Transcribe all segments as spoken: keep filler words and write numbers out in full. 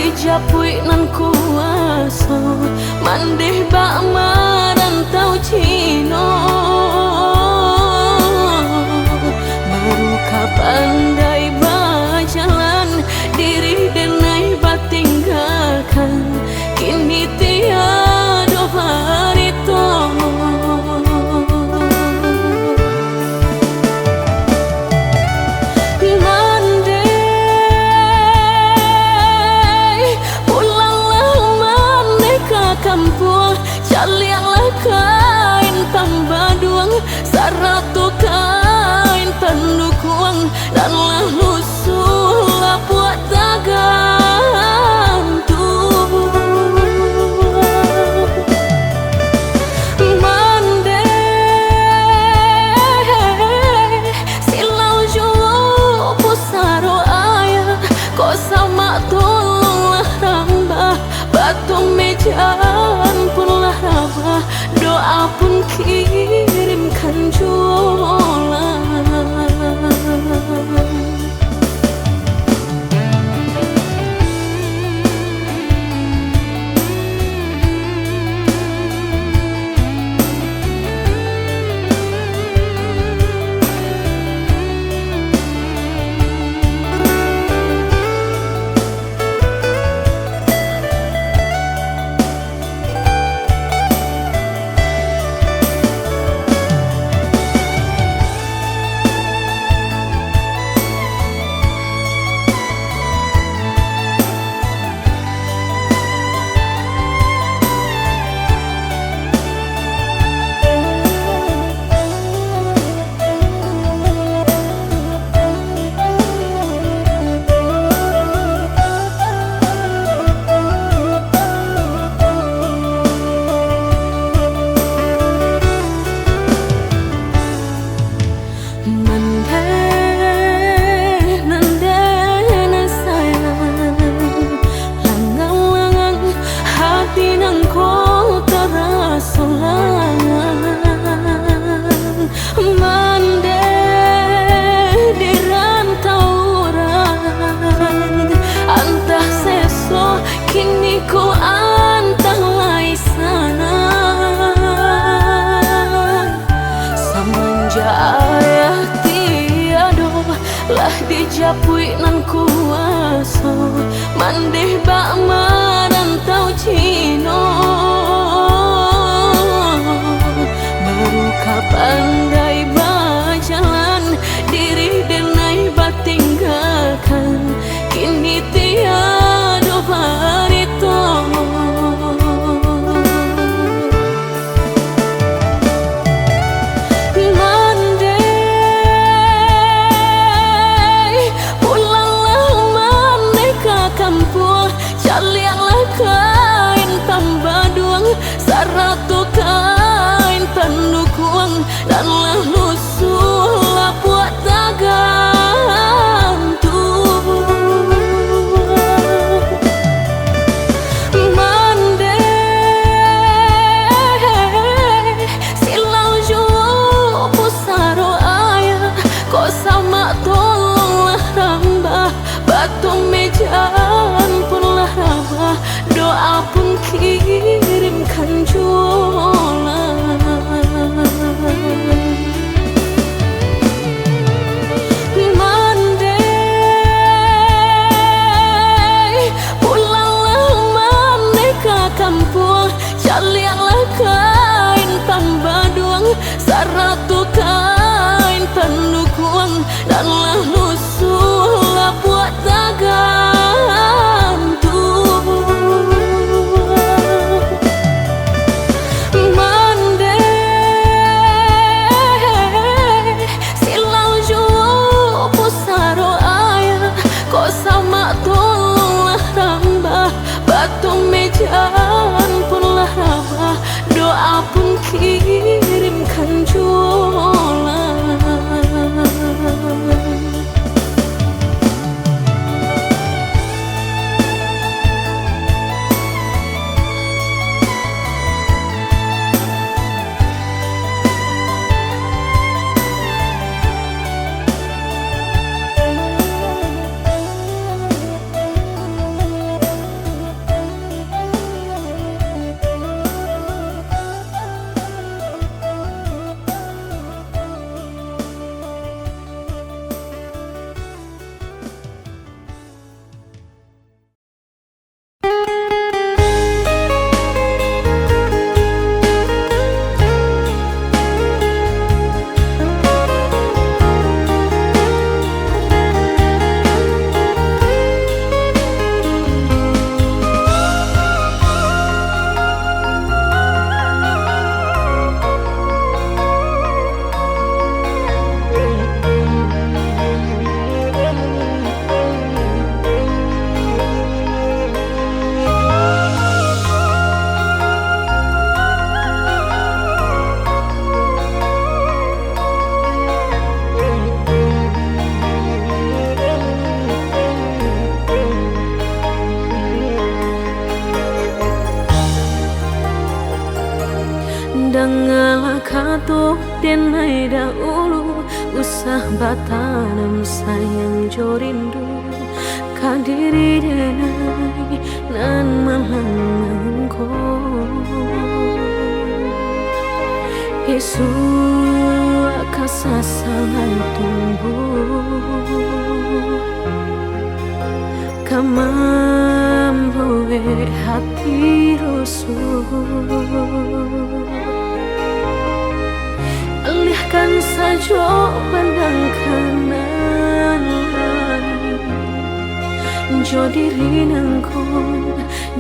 Japuik nan kuaso, mandeh bak marantau Cino. Baru ka pandai bajalan, diri denai batinggakan, kini tiado barito. Mandeh, pulanglah mandeh ka kampuang, caliaklah kain pambaduang, sarato kain panukuang, nan lah lusuah lapuak tagantuang. Mandeh, silau juo pusaro ayah, kok samak tolonglah rambah, batu mejan pun lah rabah, doa pun kirimkan juo lah. Mandeh, nan den sayang, langang-langang hati nan ko taraso lang. Mandeh di rantau urang, antah seso kini ko antah lai sanang. Samanjak ayah tiado, lah dijapuik nan kuaso, mandeh bak marantau Cino. Baru ka pandai bajalan, diri denai batinggakan, kini tiado barito. Mandeh, pulanglah mandeh ka kampuang, caliaklah kain pambaduang, sarato kain panukuang, nan lah lusuah lapuak tagantuang. Mandeh, silau juo pusaro ayah, kok samak tolonglah rambah, batu mejan pun lah rabah, doa pun kirimkan juo lah. Mandeh, pulanglah mandeh ka kampuang, caliaklah kain pambaduang, sarato kain panukuang, nan lah lusuah lapuak tagantuang. Mandeh, silau juo pusaro ayah, kok samak tolonglah rambah, batu mejan pun lah rabah, doa pun kirimkan juo lah. Toh denai dahulu usah batanam sayang jo rindu ka diri denai nan malang-malang ko. Isuak ka sasalai tumbuah, ka mambuek hati rusuah. Alihkan sajo pandang ka nan lain, jo diri nan ko,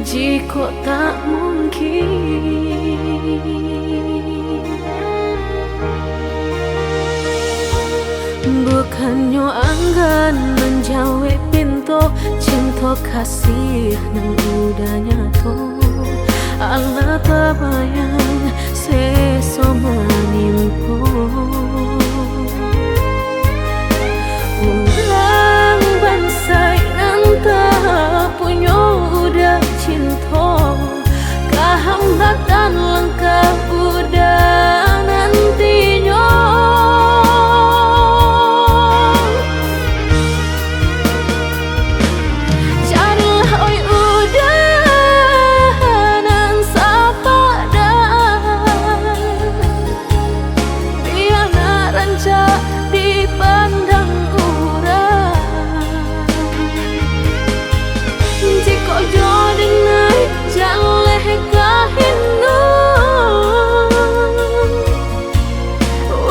jikok tak mungkin. Bukannyo anggan manjawek pinto, cinto kasih nan udah nyato, alah tabayang seso manimpo. Urang bansaik nan tapunyo udah cinto, kahambatan langkah udah nantinyo. Carilah, oi, udah nan sapadan, bia nak rancak dipandang urang. Jikok jo denai jaleh ka hino,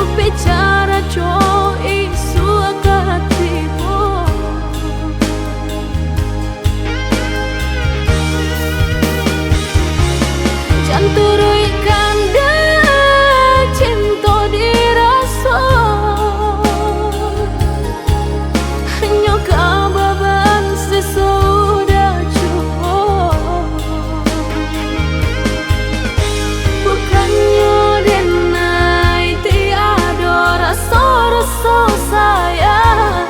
upi cara jo isuak ka tibo. Jan turuik kandak cinto diraso, hanyo ka baban sasudah juo. Bukannyo denai tiado raso-raso sayang,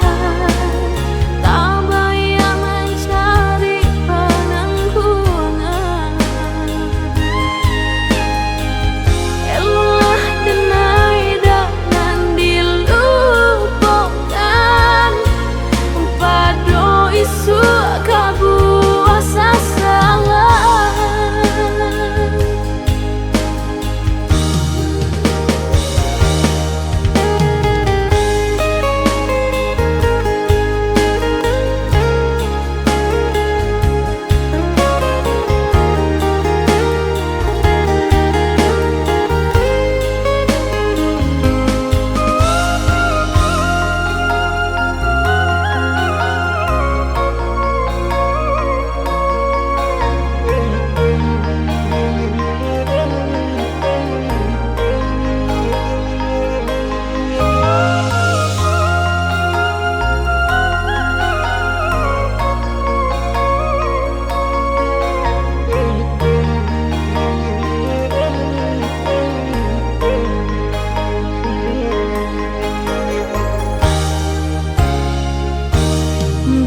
tabayang mancari pananggungan. Elolah denai dak nan dilupokan, pado isuak ka buah sasalan.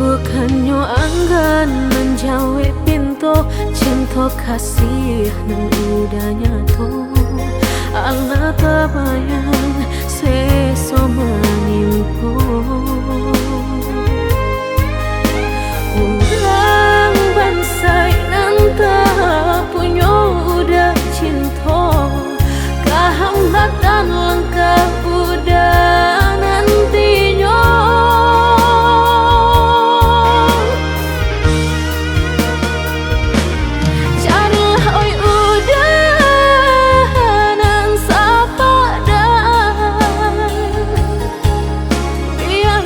Bukannyo anggan manjawek pinto, cinto kasih nan udah nyato, alah tabayang seso manimpo. Urang bansaik nan tapunyo udah cinto, kahambatan langkah udah nantinyo. Carilah, oi, udah nan sapadan, bia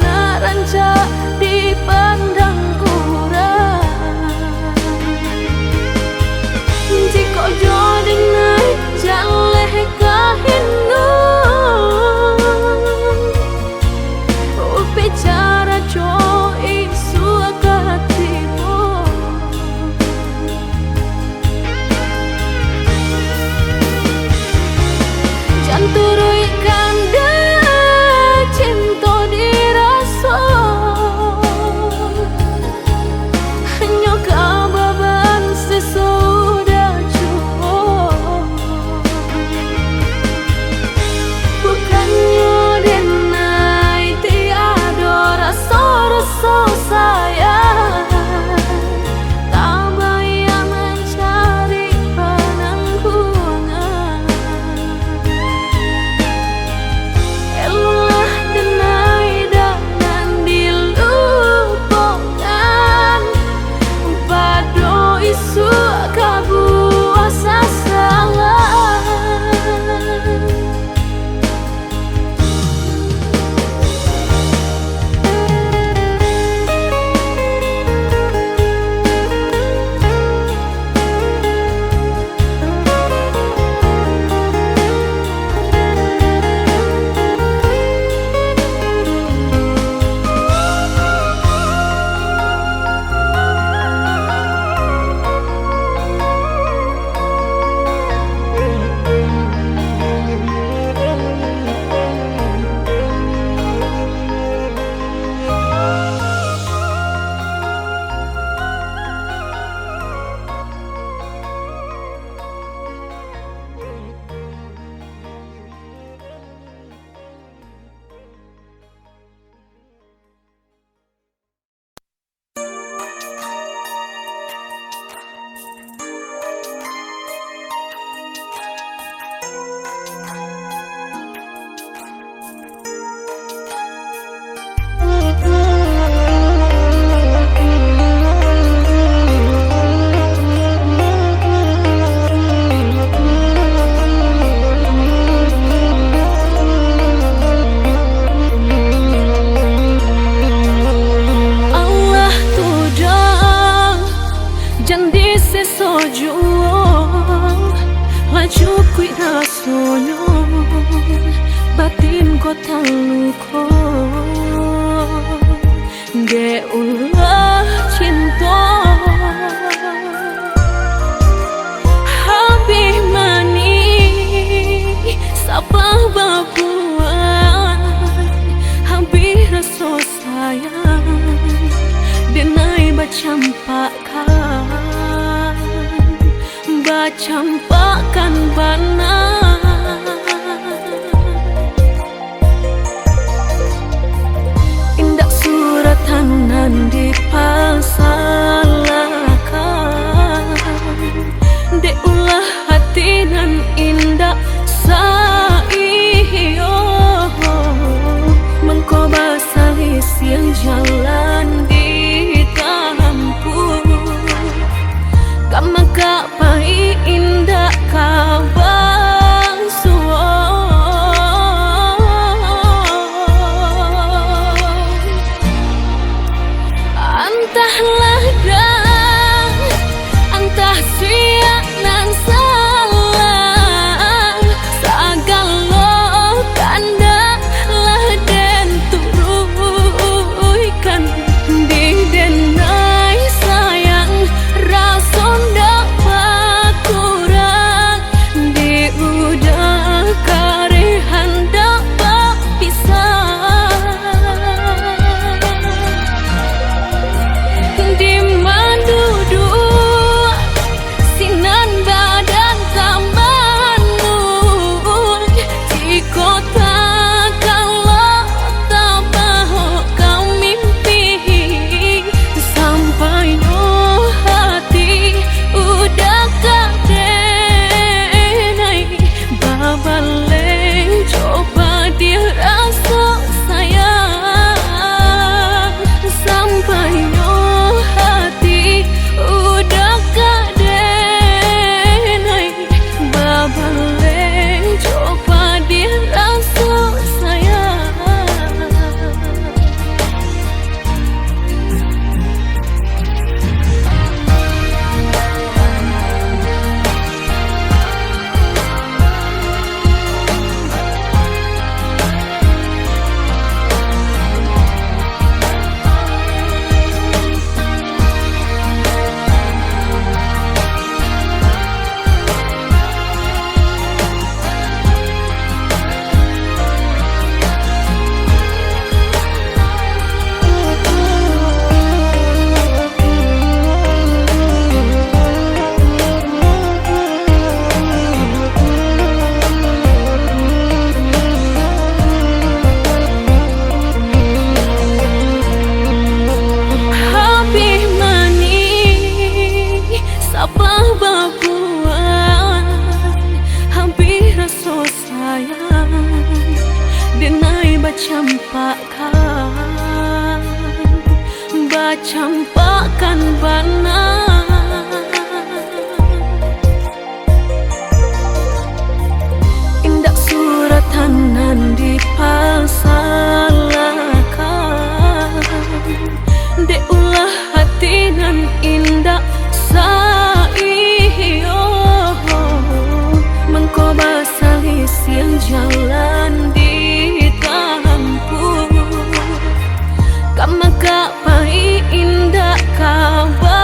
Campakkan, bacampakkan bana. Indak suratan nan dipasalahkan, dek ulah hati nan indak saiyo. Mangko basalisian jalan ditampuah, ka mangka pai indak ka basuo. Antahlah dah, antah sia nan salah, sagalo kandak lah den turuikan. Di den ai sayang, raso ndak bakurang, di udah kareh handak bapisah. Di manduduak sinan badan tamanun, jikok takalo tabaok ka mimpi, sampainyo hati udah ka den ai babaleh jo padiah raso sayang. Sampainyo hati udah ka den ai babaleh jo padiah raso sayang. Habih manih sabab babuah, habih raso sayang, den ai bacampakkan, bacampakkan bana. Indak suratan nan dipasalahkan, dek ulah hati nan indak saiyo. Mangko basalisian jalan ditampuah, ka mangka pai indak ka ba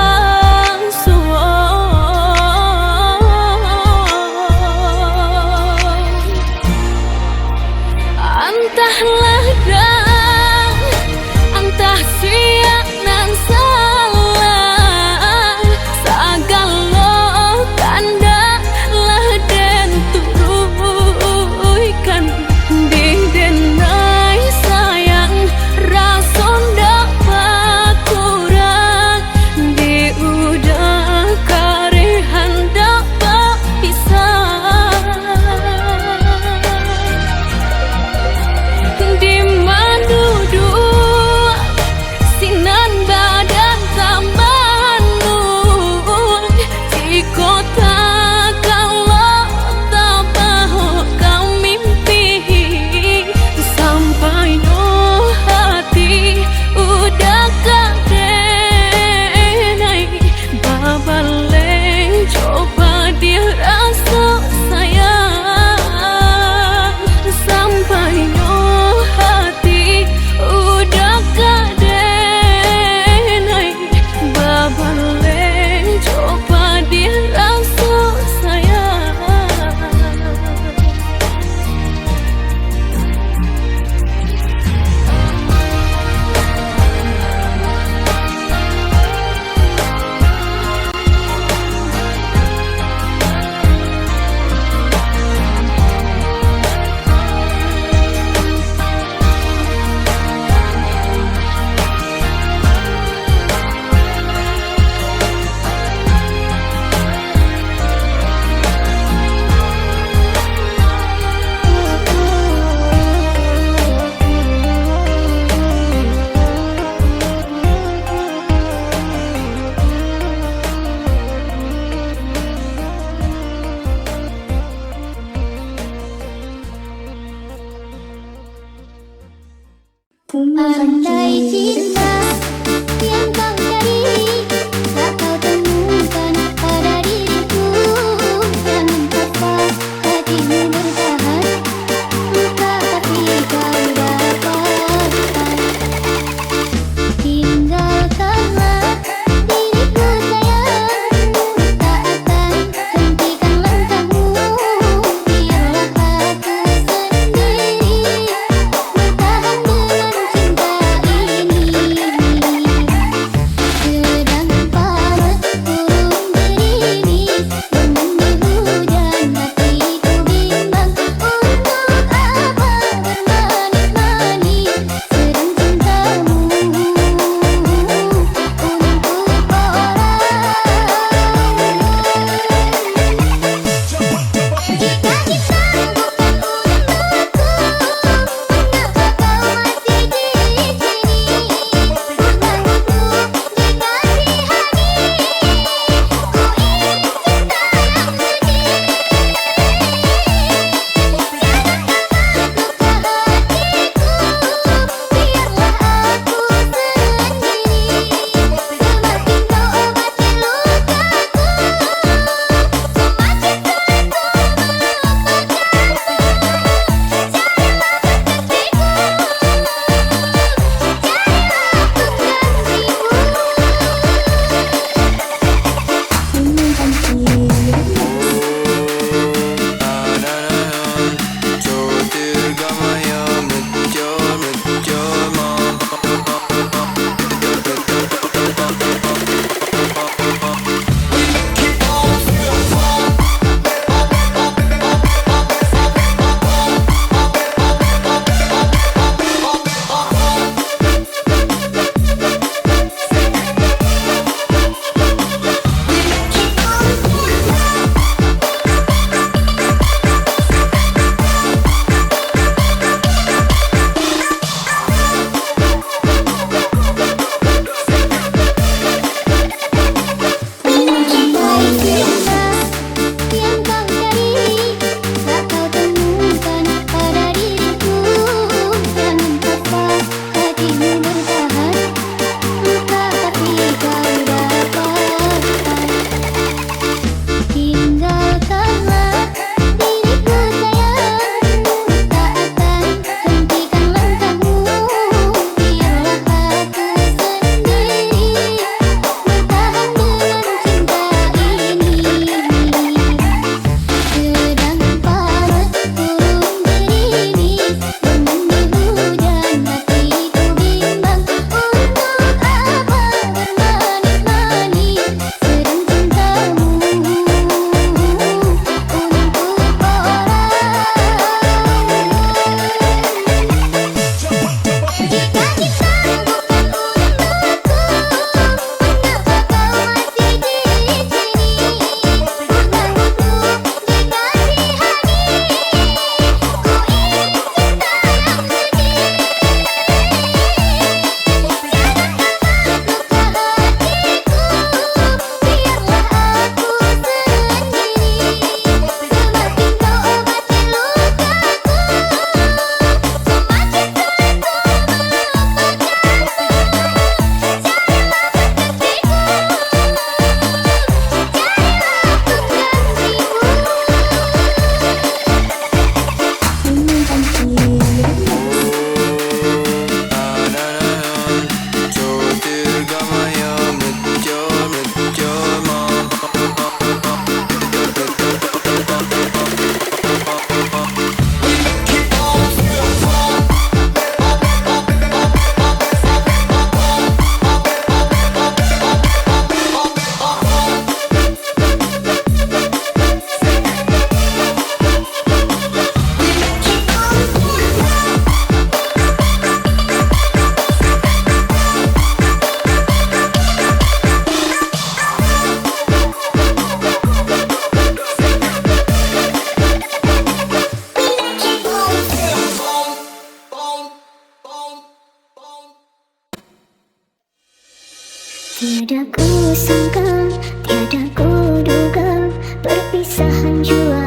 sangka, tiada ku duga, perpisahan jua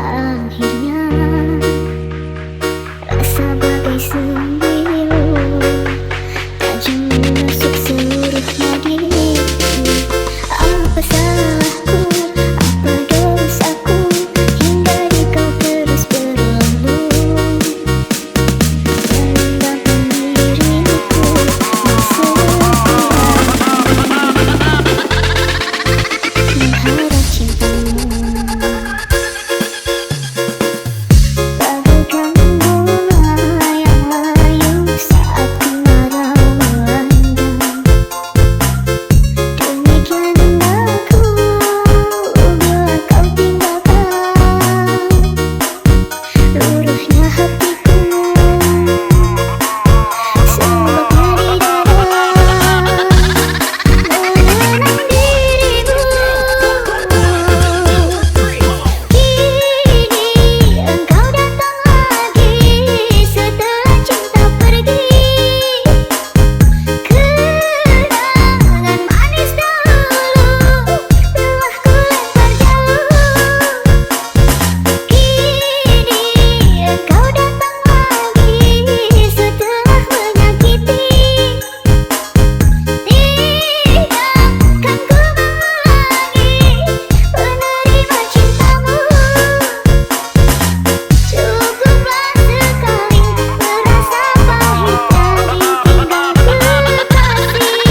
akhirnya. Rasa bagai sembilu, tajam menusuk seluruh nadiku. Apa salahku, apa dosaku, hingga di kau terus berlalu. Luruhnya hatiku, sebabnya di dada menanti dirimu. Kini engkau datang lagi setelah cinta pergi. Kenangan manis dahulu telah ku lempar jauh. Kini engkau datang lagi setelah menyakiti. Tidak akan ku mengulangi penerima cintamu. Cukuplah sekali merasa pahitnya ditinggal kekasih.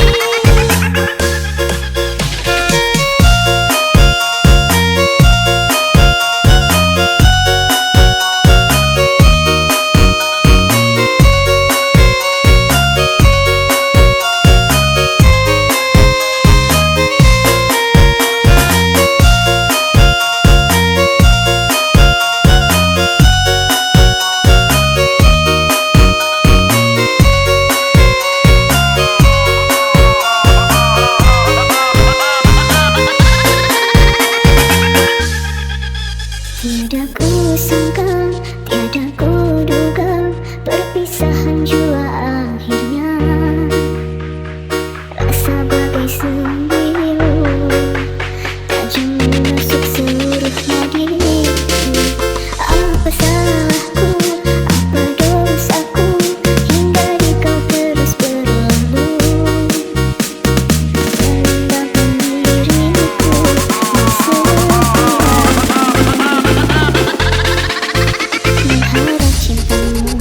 Tiada ku sangka, tiada ku duga, perpisahan jua akhirnya. Rasa bagai sembilu, tajam menusuk seluruh nadiku. Apa salahku, apa dosaku, hingga di kau terus berlalu. Rendam pendiriku, setia mengharap cintamu.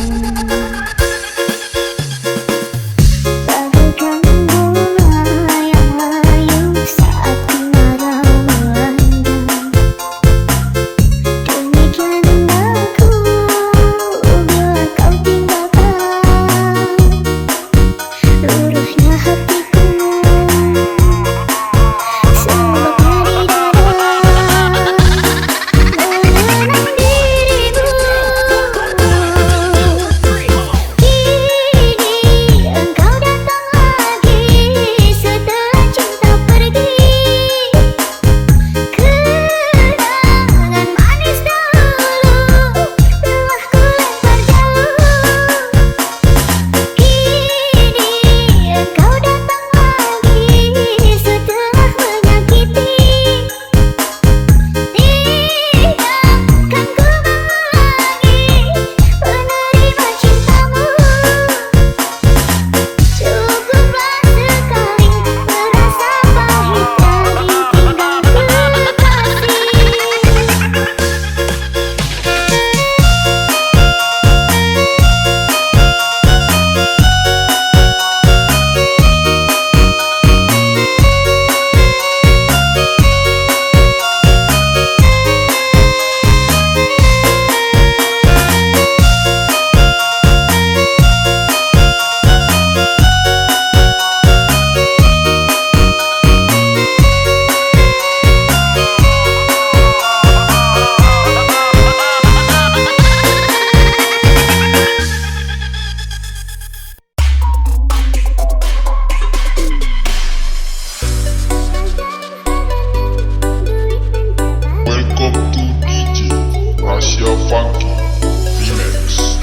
Bagaikan bunga yang layu saat kemarau melanda. Demikian aku bila kau tinggalkan. Luruhnya hatiku, sebabnya di dada menanti dirimu. Kini engkau datang lagi setelah cinta pergi. Kenangan manis dahulu telah ku lempar jauh. Kini engkau datang lagi setelah menyakiti. Tidak akan ku mengulangi penerima cintamu. Cukuplah sekali merasa pahitnya ditinggal kekasih. Welcome to D J Rasya Funky Remix.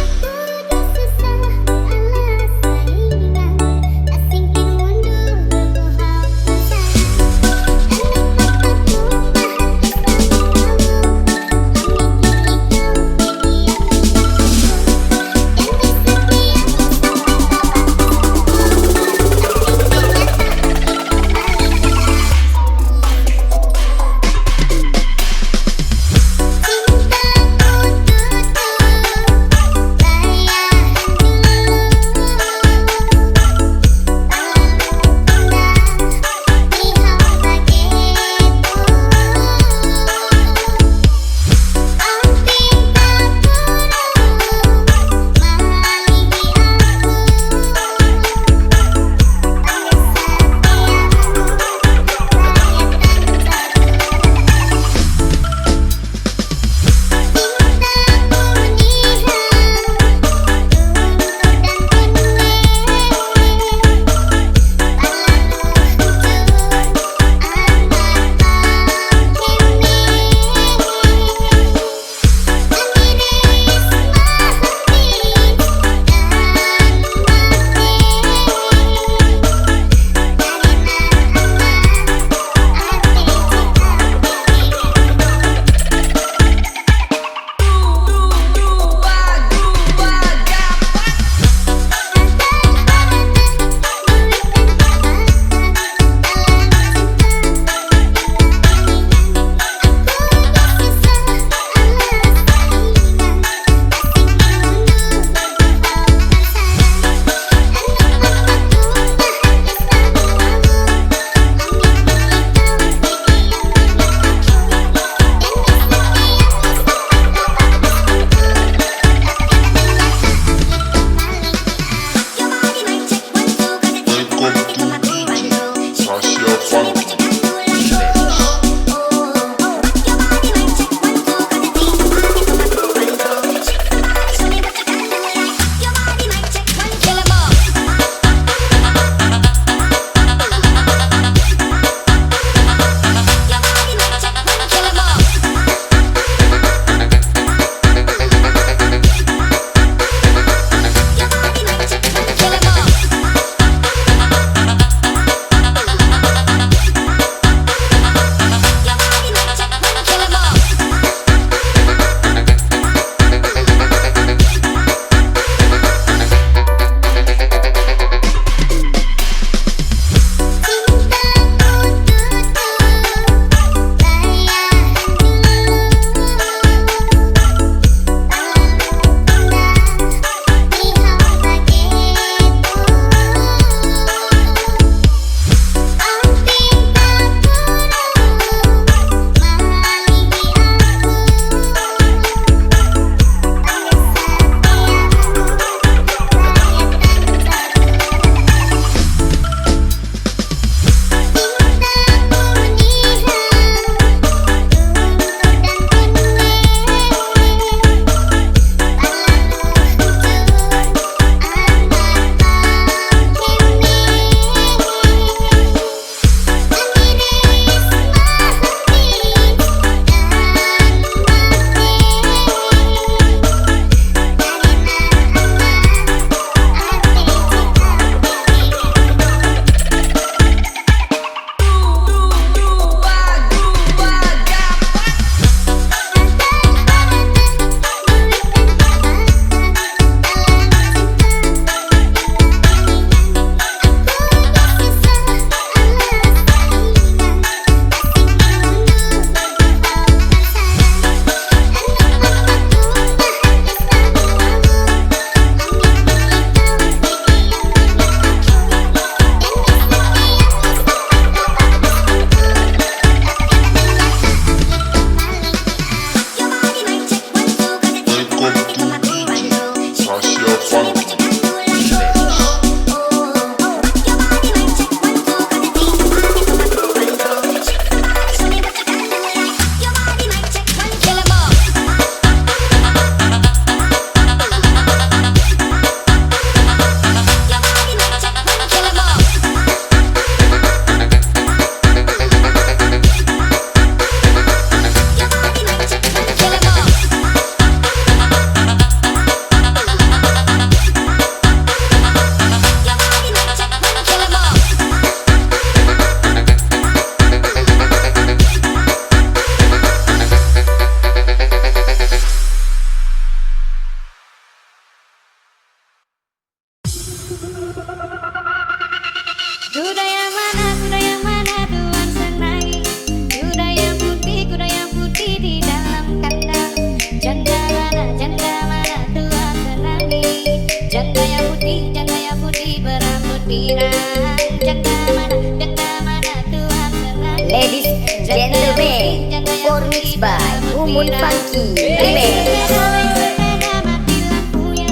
Mumun Funky Remix. Sepeda mati lampunya,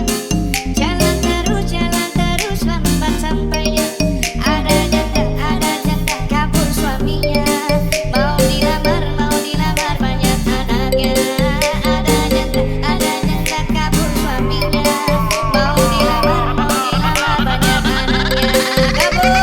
jalan terus, jalan terus, lambat sampainya. Ada janda, ada janda, kabur suaminya. Mau dilamar, mau dilamar, banyak anaknya. Ada janda, ada janda, kabur suaminya. Mau dilamar, mau dilamar, banyak anaknya. Kabur.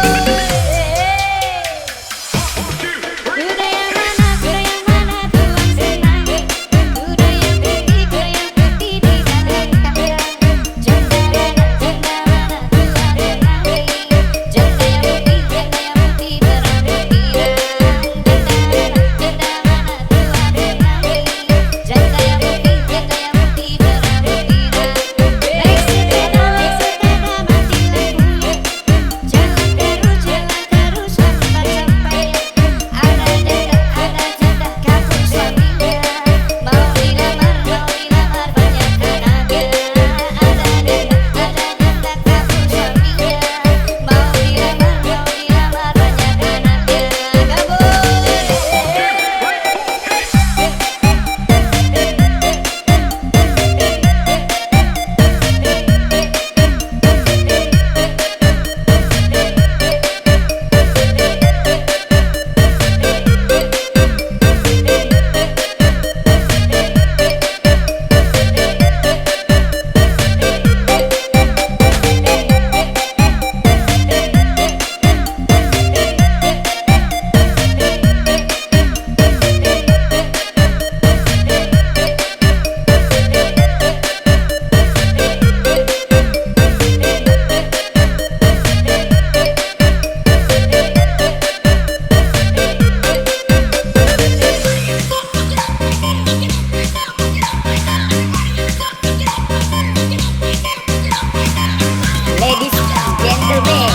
Ladies and gentlemen,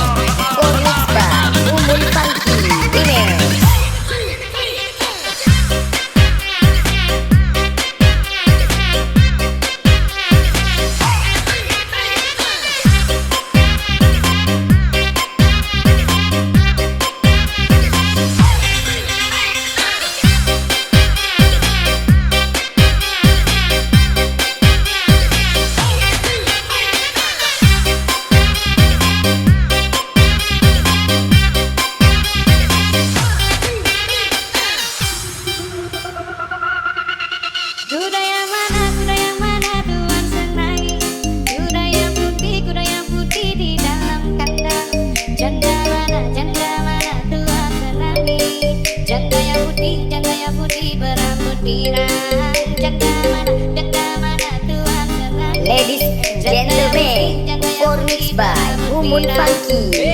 remix by Mumun Funky Remix. Kuda yang mana, kuda yang mana Tuan senangi? Kuda yang putih, kuda yang putih di dalam kandang. Janda mana, janda mana Tuan senangi? Janda yang putih, janda yang putih berambut pirang. Janda mana, janda mana Tuan senangi? Ladies and gentlemen, remix by Mumun Funky.